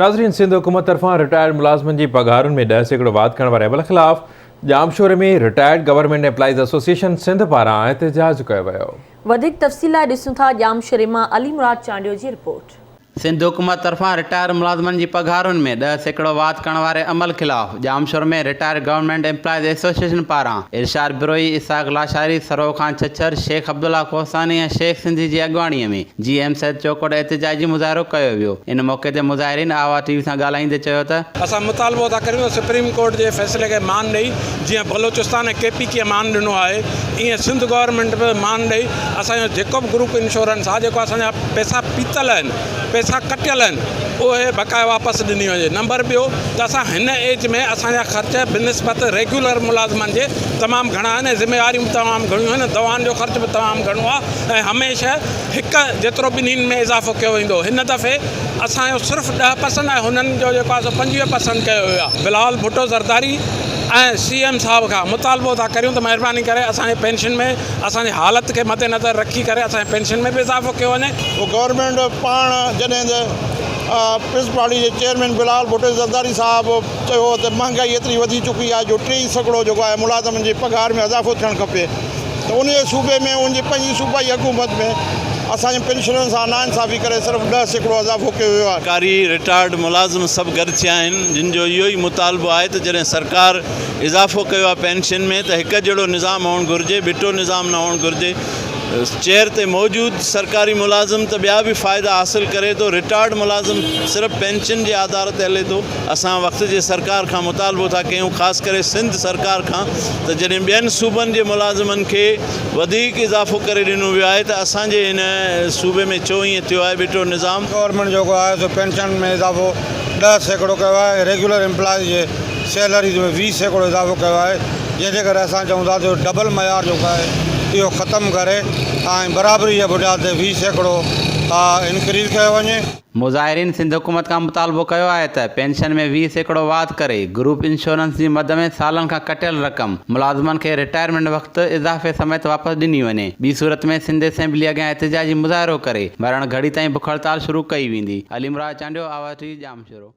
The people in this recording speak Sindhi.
ناظرين سنڌ حڪومت طرفان رٽائرڊ ملازمن جي پگهارن ۾ 10% واڌ ڪرڻ واري عمل خلاف ڄامشوري ۾ retired government employees association Sindh پاران احتجاج ڪيو ويو. وڌيڪ تفصيل لاء ڏسون ٿا ڄامشوري مان علي مراد چانڊيو جي رپورٽ. سنڌ حڪومت طرفان رٽائر ملازمن جي پگهارن ۾ 10% واڌ ڪرڻ واري عمل خلاف ڄامشوري ۾ رٽائرڊ گورنمينٽ ايمپلائيز ايسوسيئيشن پاران ارشاد بروهي، اسحاق لاشاري، سرو خان ڇڇر، شيخ عبدالله کوساني ۽ شيخ سنڌي جي اڳواڻي ۾ جي ايم سيد چوڪ وٽ احتجاجي مظاهرو ڪيو ويو. ان موقعي تي مظاهرين آواز ٽي وي سان ڳالهائيندي چيو ته. اسان مطالبو ٿا ڪريون ته سپريم ڪورٽ جي فيصلي کي مان ڏئي جيئن بلوچستان ۽ ڪي پي ڪي مان ڏنو آهي ايئن سنڌ گورنمينٽ به مان ڏئي اسان جو جيڪو به گروپ انشورنس آهي جيڪو اسان جا پئسا پيتل آهن پئسا ڪٽيل آهن اهي بقايا واپس ڏني وڃي نمبر ٻيو ته اسان هن ايج ۾ اسان جا خرچ بنسبت ريگيولر ملازمن جي تمام گهڻا آهن ۽ ذميواريون به تمام گهڻيون آهن دوائن جو خرچ به تمام گهڻو آهي ۽ هميشه هڪ جيترو ٻنهين ۾ اضافو ڪيو ويندو هن دفعي اسان جو صرف 10 پرسنٽ ۽ هنن جو جيڪو آهي سو 25 پرسنٽ ڪيو ويو آهي بلاول ڀٽو زرداري ۽ سي ايم صاحب کان مطالبو ٿا ڪريون ته مهرباني ڪري اسان جي پينشن ۾ اسان جي حالت کي مد نظر رکي ڪري اسان جي پينشن ۾ به اضافو ڪيو وڃي. پوء گورنمينٽ پاڻ جڏهن ته پيپلز پارٽي جي چيئرمين بلاول ڀٽو زرداري صاحب چيو ته مهانگائي ايتري وڌي چڪي آهي جو 30% جيڪو آهي ملازمن جي پگهار ۾ اضافو ٿيڻ کپي ته انهيء صوبي ۾ ان جي پنهنجي صوبائي حڪومت ۾ اسان جي پينشنرن سان ناانصافي ڪري صرف 10% اضافو ڪيو ويو آهي. سرڪاري رٽائرڊ ملازم سڀ گڏ ٿيا آهن جن جو اهو ئي مطالبو آهي ته جڏهن سرڪار اضافو ڪيو آهي پينشن ۾ ته هڪ جهڙو نظام هئڻ گهرجي ٻٽو نظام نه هئڻ گهرجي چيئر تي موجود سرڪاري ملازم ته ٻيا به فائدا حاصل ڪري ٿو رٽائرڊ ملازم صرف پينشن جي آڌار تي هلي ٿو اسان وقت جي سرڪار کان مطالبو ٿا ڪيون خاص ڪري سنڌ سرڪار کان ته جڏهن ٻين صوبن جي ملازمن کي وڌيڪ اضافو ڪري ڏنو ويو آهي ته اسان جي هن صوبي ۾ ڇو ائين ٿيو آهي ٻٽو نظام. گورنمينٽ جيڪو آهي سو پينشن ۾ اضافو 10% ڪيو آهي ۽ ريگيولر ايمپلائيز جي سيلريز ۾ 20% اضافو ڪيو آهي جنهن جي ڪري اسان چئون ٿا ته ڊبل معيار جيڪو آهي اهو ختم ڪري ۽ برابري جي بنياد تي 20% انڪريز ڪيو وڃي. مظاهرين سنڌ حڪومت کان مطالبو ڪيو آهي ته پينشن ۾ 20% واڌ ڪري گروپ انشورنس جي مد ۾ سالن کان ڪٽيل رقم ملازمن کي رٽائرمينٽ وقت اضافي سميت واپس ڏني وڃي ٻي صورت ۾ سنڌ اسيمبلي اڳيان احتجاجي مظاهرو ڪري مرڻ گهڙي تائين بک هڙتال شروع ڪئي ويندي. علي مراد چانڊيو، آواز ٽي وي، ڄامشورو.